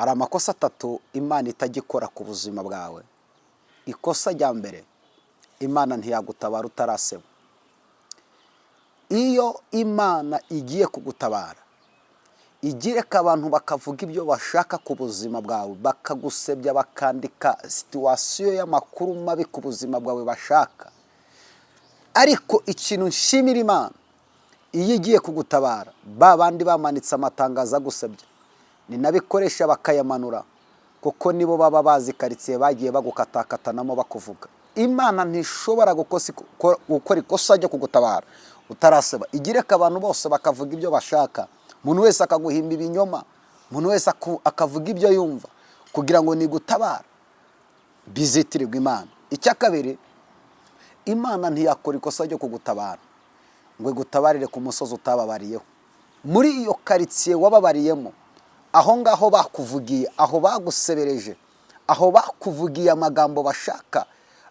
Hari amakosa atatu Imana itajya ikora ku buzima bwawe. Ikosa rya mbere, Imana ntiyagutabara utaraseba. Iyo Imana igiye kugutabara, igireka abantu bakavuga ibyo bashaka ku buzima bwawe, bakagusebya, bakandika situation y'amakuru mabi ku buzima bwawe bashaka. Ariko ikintu nshimira Imana, iyo igiye kugutabara, ba bandi bamanitse amatangazo agusebya ni nabikoresha bakayamanura, kuko nibo baba bazi karitsiye bagiye bagukatakatanamo bakuvuga. Imana ntishobora gukora ikosa ryo kugutabara utaraseba. Igireka abantu bose bakavuga ibyo bashaka, umuntu wese akaguhimba ibinyoma, umuntu wese akavuga ibyo yumva kugira ngo nigutabara bizitirirwe Imana. Icya kabiri, Imana ntiyakora ikosa ryo kugutabara ngo igutabarire ku musozi utababariyeho. Muri iyo karitsiye wababariyemo, aho ngaho bakuvugiye, aho bagusebereje, aho bakuvugiye amagambo bashaka,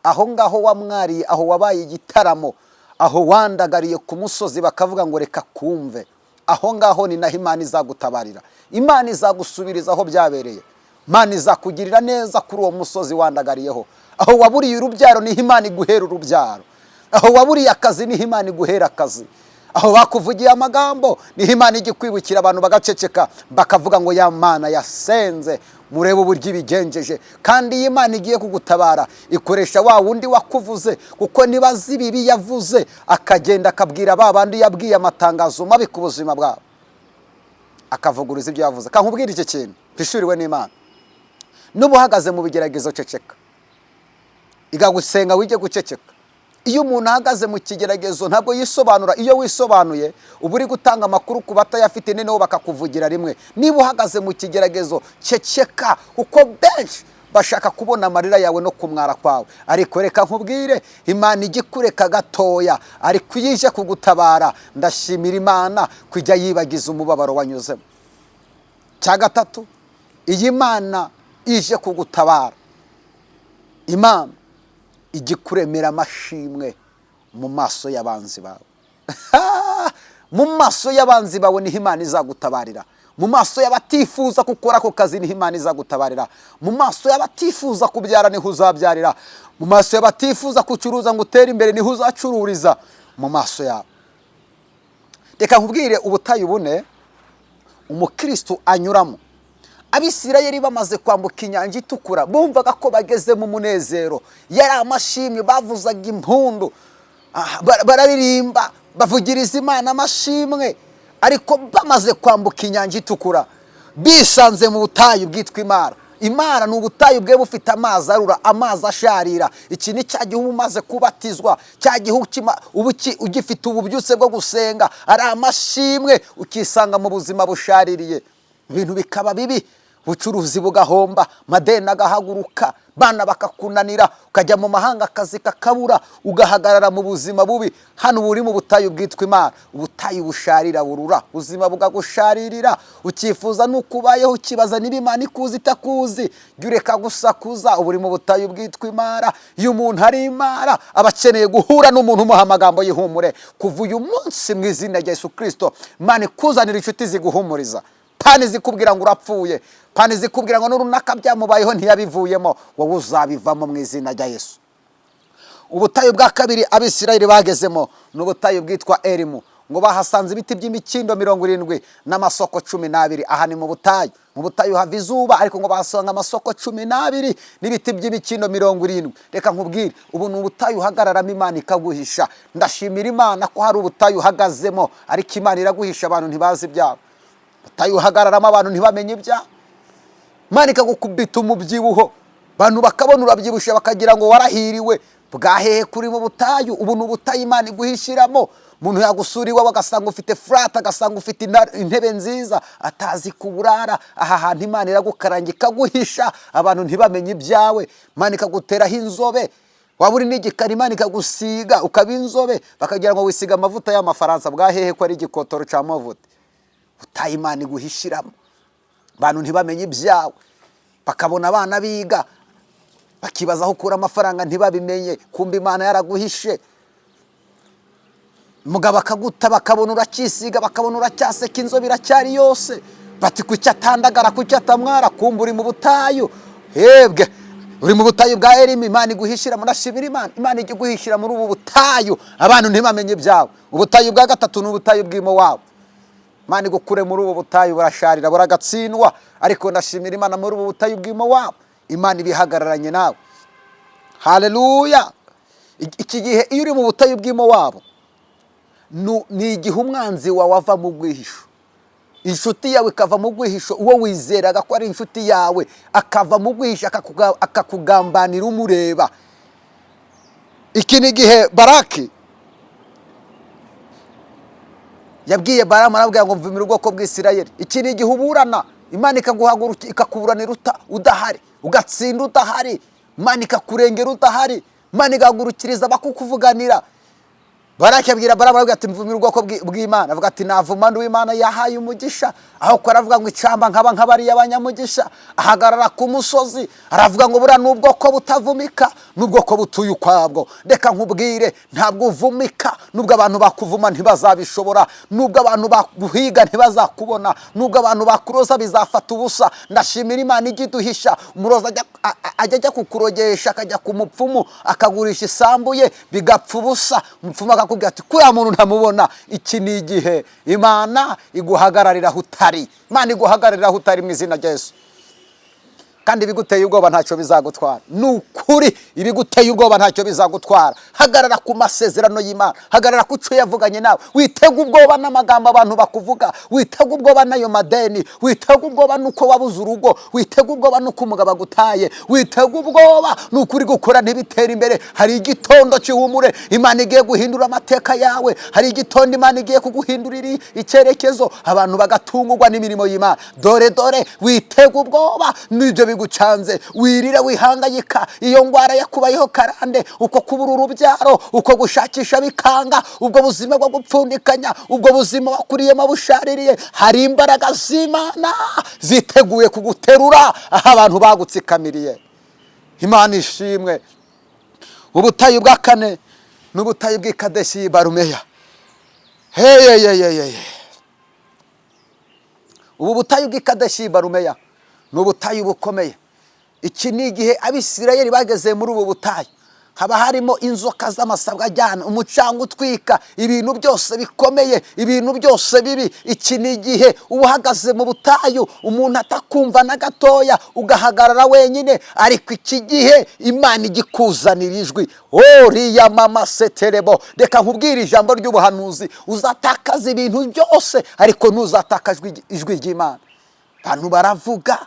aho ngaho wamwariye, aho wabaye igitaramo, aho wandagariye ku musozi bakavuga ngo reka kumve, aho ngaho ni naho Imana izagutabarira. Imana izagusubiriza aho byabereye. Imana izakugirira neza kuri uwo musozi wandagariyeho. Aho waburiye urubyaro niho Imana iguhera urubyaro. Aho waburiye akazi niho Imana iguhera akazi. Aho bakuvugiye amagambo niho Imana ijya ikwibukira, abantu bagaceceka, bakavuga ngo ya Mana yasenze, murebe uburyo ibigenjeje. Kandi iyo Imana igiye kugutabara, ikoresha wa wundi wakuvuze, kuko niba azi ibibi yavuze, akagenda akabwira ba bandi yabwiye amatangazo mabi ku buzima bwabo, akavuguruza ibyo yavuze. Kankubwira iki kintu mpishuriwe n'Imana: nuba uhagaze mu bigeragezo, ceceka. Igagusenga wige guceceka. Iyo umuntu ahagaze mu kigeragezo ntabwo yisobanura. Iyo wisobanuye uba uri gutanga amakuru ku batayafite, noneho bakakuvugira rimwe. Niba uhagaze mu kigeragezo, ceceka, kuko benshi bashaka kubona amarira yawe no kumwara kwawe. Ariko reka nkubwire, Imana ijya ikureka gatoya, ariko iyo ije kugutabara, ndashimira Imana kujya yibagiza umubabaro wanyuzemo. Cya gatatu, iyi Imana ije kugutabara, Imana ijya ikuremera amashimwe mu maso y'abanzi bawe. Mu maso y'abanzi bawe niho Imana izagutabarira. Mu maso y'abatifuza gukora ako kazi niho Imana izagutabarira. Mu maso y'abatifuza kubyara niho uzabyarira. Mu maso y'abatifuza gucuruza ngo utere imbere niho uzacururiza, mu maso yabo. Reka nkubwire ubutayu bune umukristo anyuramo. Abisirayeli bamaze kwambuka Inyanja Itukura, bumvaga ko bageze mu munezero, yari amashimwe, bavuzaga impundu, bararirimba, bavugiriza Imana amashimwe. Ariko bamaze kwambuka Inyanja Itukura, bisanze mu butayu bwitwa Imara. Imara ni ubutayu bwe bufite amazi arura, amazi asharira. Iki ni cya gihe uba umaze kubatizwa, cya gihe uba ugifite ububyutse bwo gusenga, ari amashimwe, ukisanga mu buzima bushaririye, ibintu bikaba bibi, ubucuruzi bugahomba, amadeni agahaguruka, bana bakakunanira, ukajya mu mahanga akazi kakabura, ugahagarara mu buzima bubi. Hano uba uri mu butayu bwitwa Imana, ubutayu busharira burura, ubuzima bukagusharirira, ukifuza n'uko ubayeho, ukibaza niba Imana ikuzi itakuzi. Jya ureka gusakuza, uba uri mu butayu bwitwa Imara. Iyo umuntu ari Imara, aba akeneye guhura n'umuntu umuha amagambo y'ihumure. Kuva uyu munsi, mu izina rya Yesu Kirisito, Imana ikuzanira inshuti ziguhumuriza, pani zikubwira ngo urapfuye, pani zikubwira ngo n'urunaka byamubayeho ntiyabivuyemo, wowe uzabivamo mu izina rya Yesu. Ubutayu bwa kabiri Abisirayeli bagezemo ni ubutayu bwitwa Erimu. Ngo bahasanze ibiti by'imikindo 70 n'amasoko 12. Aha ni mu butayu. Mu butayu hava izuba, ariko ngo bahasanga amasoko 12 n'ibiti by'imikindo 70. Reka nkubwire, ubu ni ubutayu uhagararamo Imana ikaguhisha. Ndashimira Imana ko hari ubutayu uhagazemo ariko Imana iraguhisha, abantu ntibazi ibyabo. Ubutayu uhagararamo abantu ntibamenye ibyabo, Imana ikagukubita umubyibuho, abantu bakabona urabyibushye, bakagira ngo warahiriwe. Bwahehe kuri mu butayu? Ubu ni ubutayu Imana iguhishiramo. Umuntu yagusura iwawe agasanga ufite flat, agasanga ufite intebe nziza, atazi kuburara. Aha hantu Imana iragukaranga ikaguhisha, abantu ntibamenye ibyawe. Imana ikaguteraho inzobe, waba uri n'igikara Imana ikagusiga ukaba inzobe, bakagira ngo wisiga amavuta y'Amafaransa. Bwahehe ko ari igikotoro cya mavuta? Butayu Imana iguhishiramo, abantu ntibamenye ibyawe, bakabona abana biga bakibaza aho ukura amafaranga, ntibabimenye, kumva Imana yaraguhishe. Mugabo akaguta, bakabona uracyisiga, bakabona uracyaseka, inzobe iracyari yose. Bati: "Kuki atandagara? Kuki atamwara?" Kumva uri mu butayu, hebwe uri mu butayu bwa Elimi. Imana iguhishira. Murashimira Imana. Imana ijya iguhishira muri ubu butayu, abantu ntibamenye ibyawe. Ubutayu bwa gatatu ni ubutayu bw'Imowabu. Imana igukure muri ubu butayu, burasharira, buragatsindwa. Ariko ndashimira Imana, muri ubu butayu bw'Imowabu Imana ibihagararanye nawe. Haleluya! Iki gihe iyo uri mu butayu bw'Imowabu, ni igihe umwanzi wawe ava mu bwihisho, inshuti yawe ikava mu bwihisho, uwo wizeraga ko ari inshuti yawe akava mu bwihisho, akakugambanira umureba. Iki ni igihe Baraki yabwiye Baramu, arabwira ngo: "Mvumira ubwoko bw'Isirayeli." Iki ni igihe uburana, Imana ikaguhaguruka, ikakuburanira udahari, ugatsinda udahari, Imana ikakurengera udahari, Imana igahagurukiriza abakukuvuganira. Baraki abwira Baramu, aravuga ati: "Mvumira ubwoko bw'Imana." Avuga ati: "Navuma n'uw'Imana yahaye umugisha?" Aho ko aravuga ngo: "Icamba nkaba nk'abariya abanyamugisha." Ahagarara ku musozi, aravuga ngo: "Buriya ni ubwoko butavumika, n'ubwoko butuye ukwabwo." Reka nkubwire, ntabwo uvumika. Nubwo abantu bakuvuma ntibazabishobora, nubwo abantu baguhiga ntibazakubona, nubwo abantu bakuroza bizafata ubusa. Ndashimira Imana ijya iduhisha. Umurozi ajya kukurogesha, akajya ku mupfumu, akagurisha isambu ye, bigapfa ubusa. Umupfumu akakubwira ati: "Kuriya muntu ntamubona." Iki ni igihe Imana iguhagararira aho utari. Imana iguhagararira aho utari mu izina rya Yesu. Kandi ibiguteye ubwoba ntacyo bizagutwara. Ni ukuri, ibiguteye ubwoba ntacyo bizagutwara. Hagarara ku masezerano y'Imana, hagarara ku cyo yavuganye nawe. Witega ubwoba n'amagambo abantu bakuvuga, witega ubwoba n'ayo madeni, witega ubwoba n'uko wabuze urugo, witega ubwoba n'uko umugabo agutaye, witega ubwoba n'uko uri gukora ntibitere imbere. Hari igitondo cy'ihumure, Imana igiye guhindura amateka yawe. Hari igitondo Imana igiye kuguhindurira icyerekezo, abantu bagatungurwa n'imirimo y'Imana. Dore dore, witega ubwoba n'ibyo bigucanze, wirira wihangayika, iyo ndwara yakubayeho karande, uko kubura urubyaro, uko gushakisha bikanga, ubwo buzima bwo gupfundikanya, ubwo buzima wakuriyemo bushaririye. Hari imbaraga z'Imana ziteguye kuguterura aho abantu bagutsikamiriye. Imana ishimwe. Ubutayu bwa kane ni ubutayu bw'i Kadeshi Barumeya. Heyeyeyeye! Ubu butayu bw'i Kadeshi Barumeya ni ubutayu bukomeye. Iki ni igihe Abisirayeli bageze muri ubu butayu, haba harimo inzoka z'amasabwa ajyana, umucanga utwika, ibintu byose bikomeye, ibintu byose bibi. Iki ni igihe uba uhagaze mu butayu, umuntu atakumva na gatoya, ugahagarara wenyine. Ariko iki gihe Imana igikuzanira ijwi. Oriya mama seterebo, reka nkubwire ijambo ry'ubuhanuzi: uzatakaza ibintu byose, ariko ntuzatakaza ijwi ry'Imana. Abantu baravuga.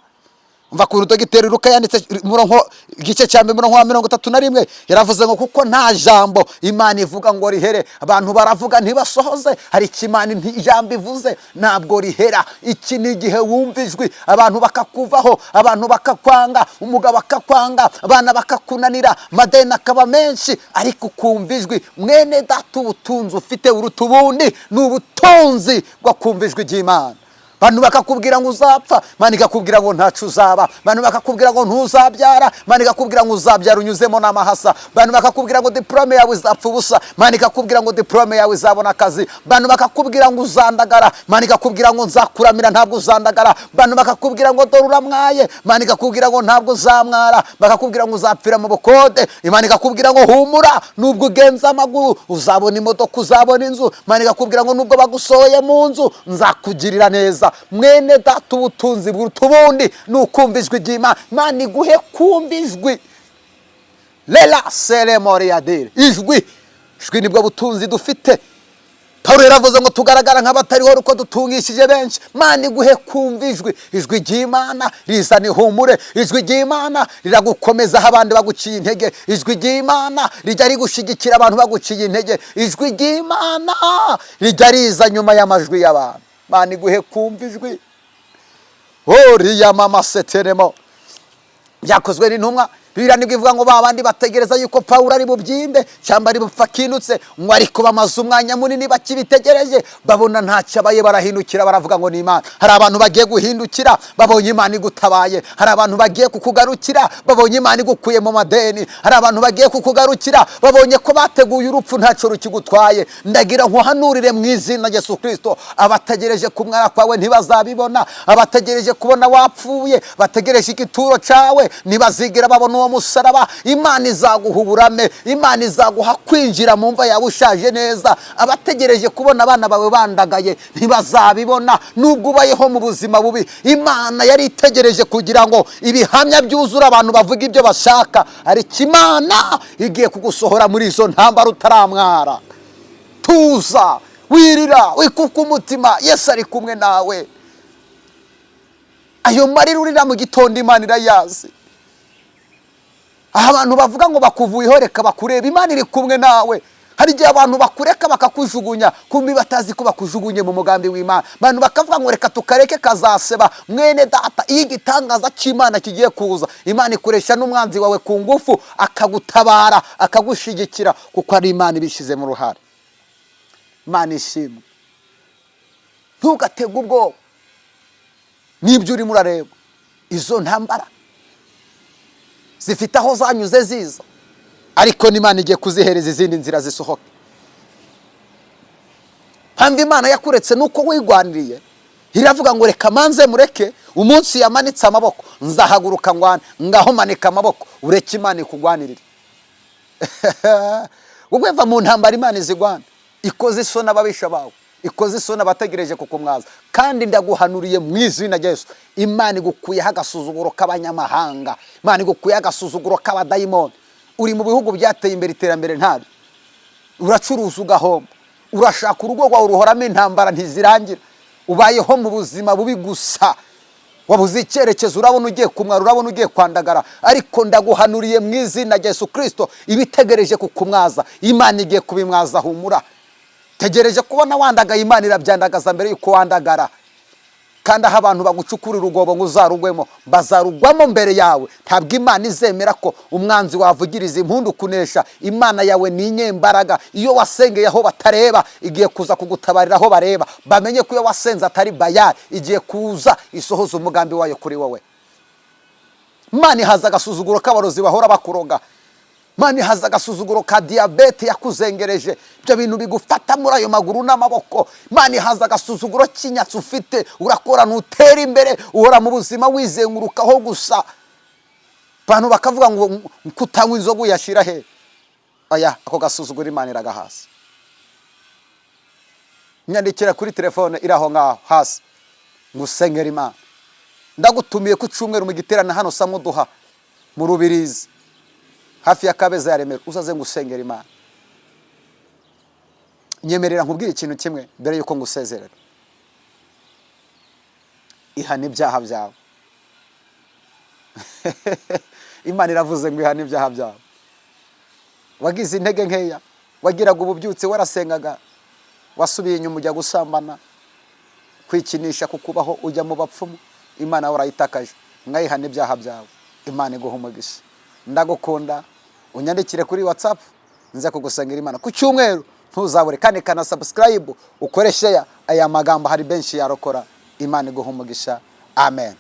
Umva ku dogiteri Luka yanditse murongo, igice cya mbere, murongo wa 31, yaravuze ngo: "Kuko nta jambo Imana ivuga ngo rihere." Abantu baravuga ntibasohoze, hari icyo Imana ijambo ivuze ntabwo rihera. Iki ni igihe wumva ijwi, abantu bakakuvaho, abantu bakakwanga, umugabo akakwanga, abana bakakunanira, amadeni akaba menshi, ariko ukumva ijwi. Mwene data, ubutunzi ufite uruta ubundi ni ubutunzi bwo kumva ijwi ry'Imana. Abantu bakakubwira ngo uzapfa, Imana ikakubwira ngo ntacu uzaba. Abantu bakakubwira ngo ntuzabyara, Imana ikakubwira ngo uzabyara unyuzemo n'amahasa. Abantu bakakubwira ngo diporome yawe izapfa ubusa, Imana ikakubwira ngo diporome yawe izabona akazi. Abantu bakakubwira ngo uzandagara, Imana ikakubwira ngo nzakuramira, ntabwo uzandagara. Abantu bakakubwira ngo dore uramwaye, Imana ikakubwira ngo ntabwo uzamwara. Bakakubwira ngo uzapfira mu bukode, Imana ikakubwira ngo humura, nubwo ugenza amaguru uzabona imodoka, uzabona inzu. Imana ikakubwira ngo nubwo bagusohoye mu nzu nzakugirira neza. Mwene data, ubutunzi buruta ubundi ni ukumva ijwi ry'Imana. Imana iguhe kumva ijwi. Lela seremoriyadire, ijwi, ijwi nibwo butunzi dufite. Pawulo yaravuze ngo tugaragara nk'abatariho uko dutungishije benshi. Imana iguhe kumva ijwi. Ijwi ry'Imana rizana ihumure, ijwi ry'Imana riragukomeza aho abandi baguciye intege, ijwi ry'Imana rijya rigushyigikira abantu baguciye intege, ijwi ry'Imana rijya riza nyuma y'amajwi y'abantu. Imana iguhe kumva ijwi. Oriya mama seteremo. Byakozwe n'Intumwa. Bibiliya nibwo ivuga ngo ba bandi bategereza yuko Pawulo ari bubyimbe cyangwa ari bupfa akinutse, ngo ariko bamaze umwanya munini bakibitegereje, babona ntacyo abaye, barahindukira baravuga ngo ni Imana. Hari abantu bagiye guhindukira babonye Imana igutabaye. Hari abantu bagiye kukugarukira babonye Imana igukuye mu madeni. Hari abantu bagiye kukugarukira babonye ko bateguye urupfu ntacyo rukigutwaye. Ndagira nkuhanurire mu izina rya Yesu Kirisito, abategereje kumwara kwawe ntibazabibona. Abategereje kubona wapfuye, bategereje igituro cyawe, ntibazigera babona uwo musaraba. Imana izaguha uburame, Imana izaguha kwinjira mu mva yawe ushaje neza. Abategereje kubona abana bawe bandagaye ntibazabibona. Nubwo ubayeho mu buzima bubi, Imana yari itegereje kugira ngo ibihamya byuzure, abantu bavuga ibyo bashaka, ariko Imana igiye kugusohora muri izo ntambara utaramwara. Tuza, wirira, wikuka umutima, Yesu ari kumwe nawe. Ayo marira urira mu gitondo Imana irayazi. Aho abantu bavuga ngo bakuvuyeho, reka bakureba, Imana iri kumwe nawe. Hari igihe abantu bakureka bakakujugunya, kumbi batazi ko bakujugunye mu mugambi w'Imana. Abantu bakavuga ngo reka tukareke kazaseba. Mwene data, iyo igitangaza cy'Imana kigiye kuza, Imana ikoresha n'umwanzi wawe ku ngufu, akagutabara, akagushyigikira, kuko ari Imana ibishyizemo uruhare. Imana ishimwe. Ntugatege ubwoba n'ibyo urimo urareba. Izo ntambara zifite aho zanyuze ziza, ariko n'Imana igiye kuzihereza izindi nzira zisohoka. Mpamvu Imana yakuretse nuko wigwaniriye, iravuga ngo reka manze mureke, umunsi yamanitse amaboko nzahaguruka ngwane. Ngaho manika amaboko, ureke Imana ikugwanirire. Wowe va mu ntambara, Imana izigwana, ikoze isoni ababisha bawe, ikoze isoni abategereje kukumwaza. Kandi ndaguhanuriye mu izina rya Yesu, Imana igukuyeho agasuzuguro k'abanyamahanga, Imana igukuyeho agasuzuguro k'abadayimoni. Uri mu bihugu byateye imbere, iterambere ntabyo, uracuruza ugahomba, urashaka urugo rwawe ruhoramo intambara ntizirangira, ubayeho mu buzima bubi gusa, wabuze icyerekezo, urabona ugiye kumwara, urabona ugiye kwandagara. Ariko ndaguhanuriye mu izina rya Yesu Kirisito, ibitegereje kukumwaza Imana igiye kubimwaza. Humura. Tegereje kubona wandagaye, Imana irabyandagaza mbere y'uko wandagara. Kandi aho abantu bagucukurira urugobo ngo uzarugwemo, bazarugwamo mbere yawe. Ntabwo Imana izemera ko umwanzi wavugiriza impundu kunesha. Imana yawe ni inyembaraga. Iyo wasengeye aho batareba, igiye kuza kugutabarira aho bareba, bamenye ko iyo wasenze atari Bayari. Igiye kuza isohoza umugambi wayo kuri wowe. Imana ihaza agasuzuguro k'abarozi bahora bakuroga. Imana ihaza agasuzuguro ka diyabete yakuzengereje, ibyo bintu bigufata muri ayo maguru n'amaboko. Imana ihaza agasuzuguro k'inyatsi ufite, urakora ntutera imbere, uhora mu buzima wizengurukaho gusa. Abantu bakavuga ngo kutanywa inzoga uyashyira he? Oya, ako gasuzuguro Imana iragahasa. Nyandikira kuri telefone iri aho ngaho hasi ngo usengere Imana. Ndagutumiye ku cyumweru mu giterane hano Samuduha mu Rubirizi, hafi ya Kabeza ya Remera, uzaze ngo usengere Imana. Nyemerera nkubwire ikintu kimwe mbere y'uko ngusezerera. Ihana ibyaha byawe. Imana iravuze ngo ihane ibyaha byawe. Wagize intege nkeya, wagiraga ububyutse, warasengaga, wasubiye inyuma ujya gusambana, kwikinisha kukubaho, ujya mu bapfumu, Imana warayitakaje. Mwayihana ibyaha byawe, Imana iguha umugisha. Ndagukunda. Unyandikire kuri WhatsApp nze kugusengera Imana ku cyumweru, ntuzabure. Kandi kana subscribe, ukore share. Aya magambo hari benshi yarokora. Imana iguha umugisha. Amen.